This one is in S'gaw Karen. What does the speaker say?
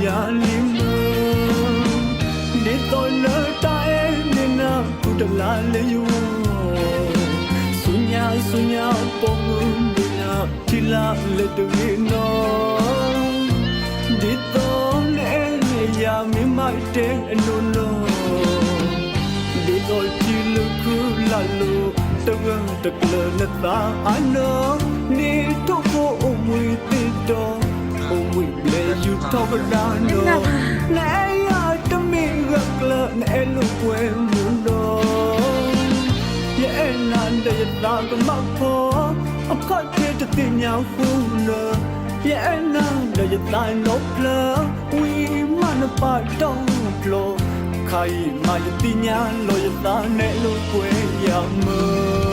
ယၤလံမုၢ်, ဒ်သိးလၢတၢ်အဲၣ်န့ၣ်နၢ်ဟူတလါလၢယဂီၢ်, ဆူညါဆူညါ ပိာ်မုၣ်ဒိၣ်ညါထံလာ်လၢတဂ့ၤနီၤ, ဒ်သိးနအဲၣ်ယၤမ့ၢ်မးတဲအနီၢ်နီၢ်, ဒ်သိးထံလၢခုလၢ်လိၤ တဂၢၢ်တကျၢၤနသးအါနီၤ, န့ၣ်ထိၣ်ဖိအိၣ်ဘှံးသ့ၣ်ဒီး အိၣ်ဘှံးဘျဲၣ်ယူၤထီၣ်ကဒါနီၤ, နအဲၣ်ယၤတမ့ၢ်ဂၢၢ်ကျၢၤ နအဲၣ်လိာ်ကွဲမုာ်နီၤ, ယအဲၣ်နၤဒီးယသးကမၣ်ဖီ, အခီၣ်ထံးတသ့ၣ်ညါဃိလၢ, ယအဲၣ်နၤဒီးယသးနီဖျၢၣ်, ဝံၤမးနပာ်တ့ၢ်ဖျိ, ခါအံၤမးယသ့ၣ်ညါလီၤယသး နအဲၣ်လိာ်ကွဲယၤမုၢ်